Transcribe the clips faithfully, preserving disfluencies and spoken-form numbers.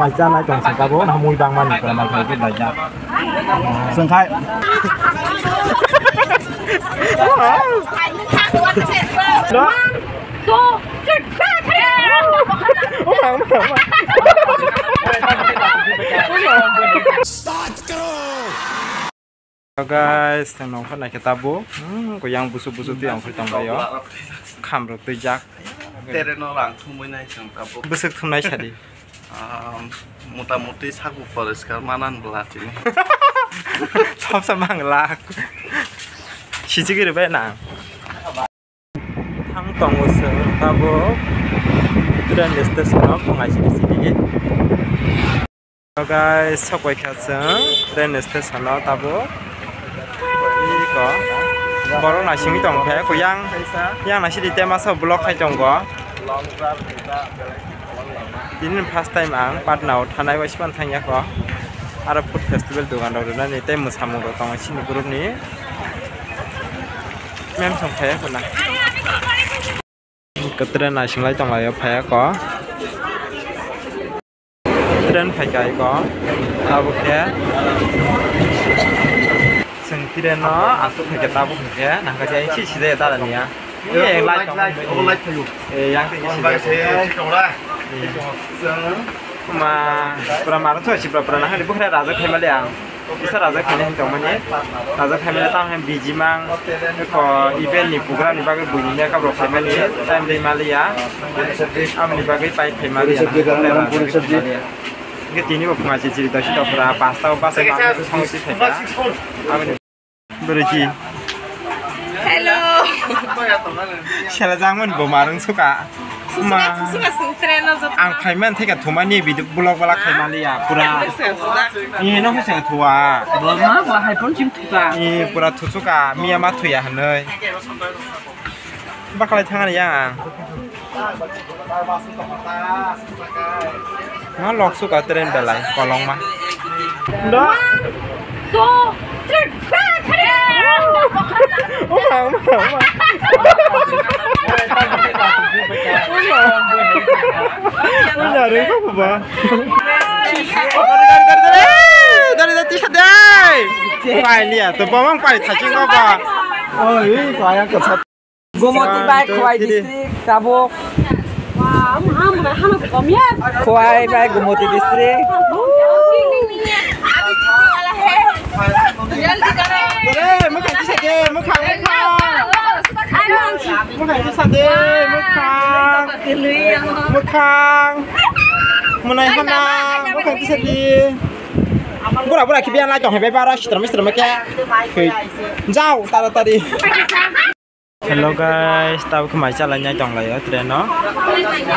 Mai chanai tong saka bo, na mui bang mani, pura mai khai lai ja. Sengkhai. Hello guys, tang nong khana khe tabuk. Hmm, ko yang busuk busuk twi ang khoi tong bayo. Kham rok twi jak. Tere no rang thumui nai tong tabuk. Busuk thumnai sadi. Ah, mota moti sabu poriskar manan bla chini. Thopsa mangla. Sijigiri bai nang. Thang tongo chwng tabuk train station o phungai sidi sidi. Hello guys, sok bai kha chwng train station o tabuk. Iko borok naisingwi tong khe kuyang yang naisidi tema sok vlog khai tongo. Tini first time ang Patna o thanai bai sipan thangya kho. Aro food festival dogan rok rwnani tei mwsamung rok tongo chini group ni. Mem song phai kho na. Kwtre naising lai tong lai o phai kho. Train phai kai kho. Abo khe chwng train no aswk phai khe tabuk phai khe nangkha khe si si jaya dara niya. Eh, light tong. Light, oh, light thayo. Eh, yang twi si jaya. Ma, pura maro choi si pura pura na hali bukhra raja khaimali ang. Kisa raja khaina hin tongmani. Raja khaimali tamo hin bijimang. Ko event ni program ni bagwi buini makeup rok khaimani time dei maliya. Amni bagwi pai khaimali ya. Hingke tini bo phunga chichiri dosi topra pasta o basa ma thangwi si khaika. Amni Bwrwi ki. Hello. Sela jangmani bo marung suka. Suka, ma, suka sung train o joto. Ang phaiman theka thumani video vlog wala khaimali ya pura. Suka, suka. Ni no khe thua. Bo ma bo hai pon chim thuka. Ni pura thusuka miya ma thuya hanoi. Bakalai thangani ya ang. Ma lok suka train belai kolong ma. One, two, three, back! Uma, uma, uma. Uma, rengko ba. Dari, dari, dari, dari. Dari, dari, tisa dai. Pai liya, to bawang pai thaching ba. Oh, ini sayang kesat. Gumoti bai Khowai district, tabuk. Khowai bai Gumoti district. Dere, mukhang kisa de, mukhang, mukhang. Mukhang kisa de, mukhang. Mukhang. Munai hana, mukhang kisa de. Bura, bura, kibian lai tong hai bai bara sitra mistra mekya. Jao, tara tari. Hello guys, tabuk khe mai chalai nai tong lai o train o.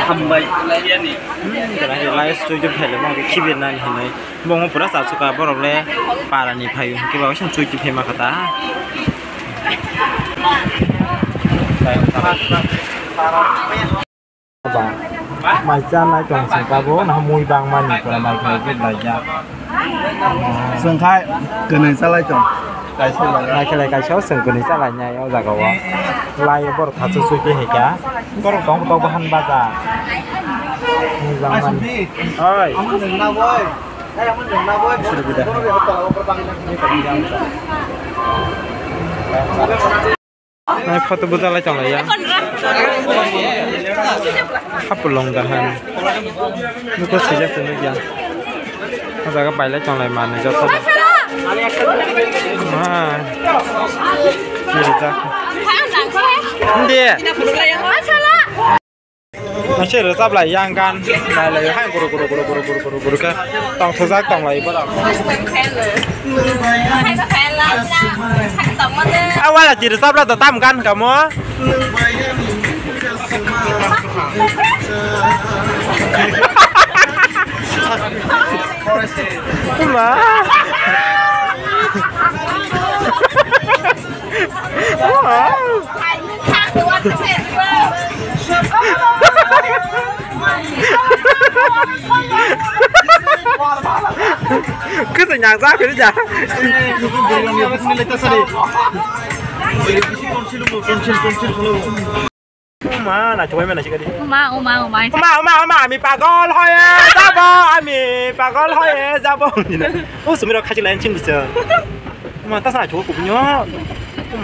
Hambai. Hmm, tara he lai sui tu phele mo khibir nani hinui. Bongo pura cha chuka borok le para ni phaio. Kiba oisan sui tu phema kata. Ba, mai chanai tong sing tabuk, na mui bang mani pura mai khlai git lai ya. Sengkhai kwnwi chalai tong. Kaisa lai. Mai khlai kaisa o seng kwnwi chalai nai o jaga o. Lai borok thachu chui khe hai kha. Borok tong tok bahan baja. Mui bang mani. Oi. Suru bida. Nai photo bujalai tong lai ya. Hapulong dahan. Nuko sijak se nukya. O jaga bailai tong lai mani joto. Ma. Sijak. Hindi. Nasi rwchap lai yang gan. Nai lai hai guru guru guru guru guru guru guru khe tong thujak tong lai borok. A wala ti rwchap la da tam gan kamo. Ma. Kwsa nyang sa kwrwi ja. Uma, na chawai mana chikadi. Uma, uma, uma. Uma, uma, uma, ami pagol hoye, jabo ami. Agol hoi e jabo. O sumiro khachi lain chim bisa. Ma ta sa chok kubunyo.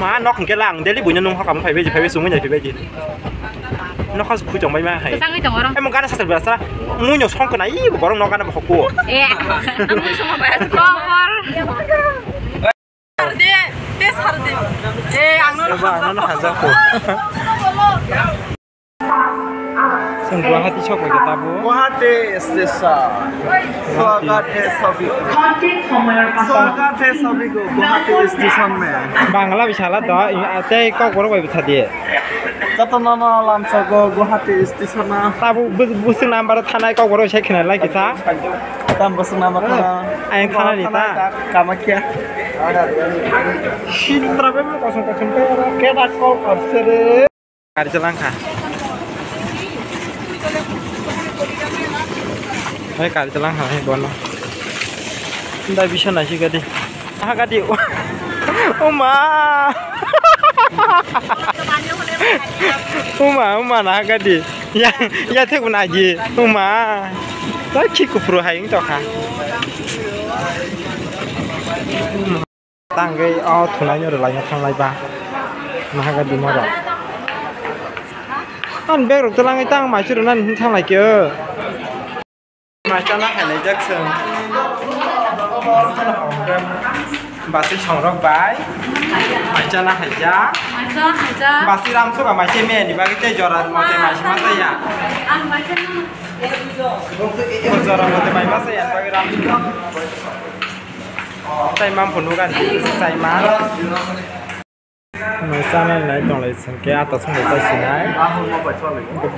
Ma nok hingke lang deli bunyo nung hakam phai beji phai sumui nai phai beji. Nok khas khu jong bai ma hai. Sangui tong oro. Em gana sa sa. Munyo song kena i borong nok gana bokko. Eh. Song ba. Kokor. Sarde, te sarde. Eh, ang no. Eba, ano no hajak ko. Song Guwahati sok bai tabo. Guwahati station. Swagat hai sabhi ko. Swagat hai sabhi ko Guwahati station mein. Bangla bisala do, tei kokborok bai bwsa di. Joto no no lamsogo Guwahati station o. Tabo bus-, buswk number thanai kokborok sai khna lai kisa. Tam bwswk nama khana. Ayang khana ni ta. Kamakya. Sitra be mo kosong kosong ke. Keda kol korsere. Gari chalang kha. Hai gari chalang kha hai bono. Nda bisa nasi gadi. Ah gadi. Uma. Uma uma na gadi. Ya, ya thik na ji. Uma. Ta khi kupru hai wng tokha. Tangwi o thunai no rwlai no thanglai ba. Nahaga dimo rok. An bag rok twlangwi tang mai chwrwna hin thanglai khe. Mai chana khailai jak chwng. Basi songrok bai. Mai chana haijak. Mai chana haijak. Basi ramsuka mai se meni bagwi tei jora mote mai sima saya. Ang mai chana. Jora mote mai ma saya bagwi ramsuka. Tai mam phunu gan sai ma. Mai chana nai tonglai sengke ata songbo chai sinai.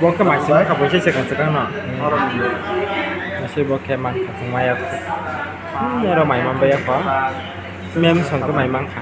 Bo khe mai sima kha bo se sekang sekang no. Nasi bo khe man kha thung maya. Nero mai man baya kho. Mem song khe mai man kha.